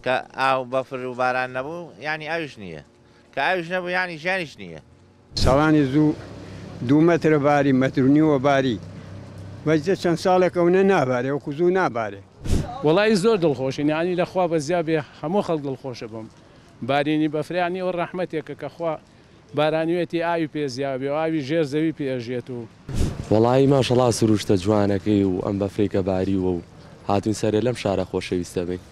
کە ئاو بەفر و باران نەبوو یانی ئاویش نییە کە ئاویش نەبوو یانی ژیانیش نییە. ساڵانی زوو دوو مەترە باری مەتر و نیوە باری بەس دە چەند ساڵێک ئەونە نابارێ وەکو زوو نابارێ. وەڵایی زۆر دڵخۆشین یانی لە خوا بەزیا بێ هەموو خەڵک دڵخۆشە بەم بارینی بەفرە یانی ئەوە ڕەحمەتێکە کە خوا بارانیوێتی ئاوی پێ زیا بێ و ئاوی ژێر زەوی پێ ئەژێت و. وەڵایی ماشەڵا سروشتە جوانەکەی و ئەم بەفرەی کە باریوە و هاتوین سەرێ لەم شارە خۆشەویستە بین.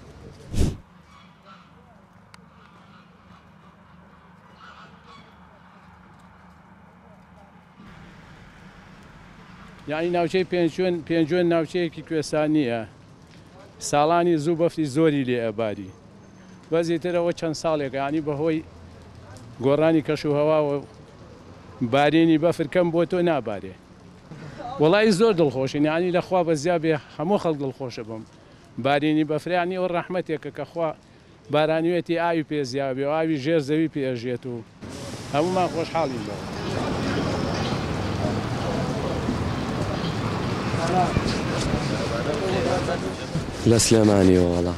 یانی ناوچەی پێنجوێن پێنجوێن ناوچەیەکی کوێستانییە ساڵانی زوو بەفری زۆری لێ ئەباری بەس ئیتر ئەوە چەند ساڵێکە یانی بەهۆی گۆڕانی کەش و هەواوە بارینی بەفر کەم بۆ تۆ نابارێ وەڵایی زۆر دڵخۆشین یانی لە خوا بەزیا بێ هەموو خەڵک دڵخۆشە بەم بارینی بەفرە یانی ئەوە ڕەحمەتێکە کە خوا بارانیوێتی ئاوی پێ زیا بێ و ئاوی ژێر زەوی پێ ئەژێت و هەموومان خۆشحاڵین بەوە. لە سلێمانیەوە وەڵا.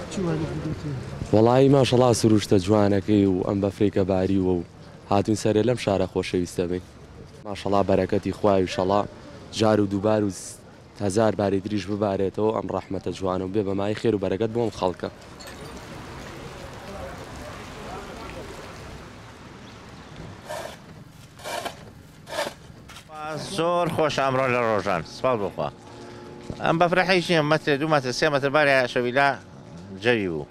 وەڵایی ماشەڵا سروشتە جوانەکەی و ئەم بەفرەی کە باریوە و هاتوین سەرێ لەم شارە خۆشەویستە بین. ماشەڵا بەرەکەتی خوایە ئیشەڵا جار و دووبار و هەزار باری تریش ببارێتەوە ئەم ڕەحمەتە جوانە و بێ بە مایەی خێر و بەرەکەت بۆ ئەم خەڵکە. زۆر خۆشە ئەمڕۆ لە ڕۆژان سپاس بۆ خوا ئەم بەفرە هیچ نییە مەترێ دوو مەتر سێ مەتر بارێ شەویلا جەوی بوو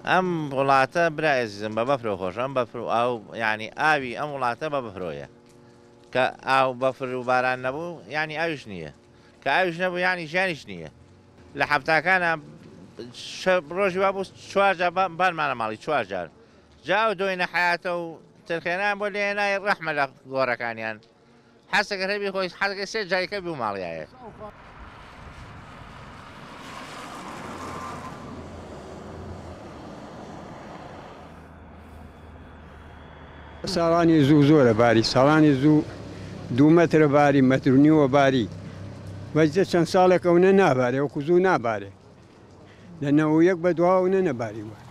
ئەم وڵاتە برا ئەزیزم بە بەفرەوە خۆشە ئەم بەفر و ئاو یعنی ئاوی ئەم وڵاتە بە بەفرۆیە کە ئاو بەفر و باران نەبوو یانی ئاویش نییە کە ئاویش نەبوو یانی ژیانیش نییە لە حەفتاکانە ڕۆژی وا بوو چوار جار بانمانە ماڵی چوار جار جا ئەو دۆینە حەیاتە و ترخێنان بۆ لێنای ڕەحمە لە گۆڕەکانیان حەسەکە هەبی خۆی حەزەکە سێ جاریکە بوو ماڵیایە. ساڵانی زوو زۆرە باری ساڵانی زوو دوو مەترە باری مەتر و نیوە باری بەس دە چەند ساڵێک ئەونە نابارێ وەکو زوو نابارێ لە 91 بە دواوە ئەونە نەباریوە.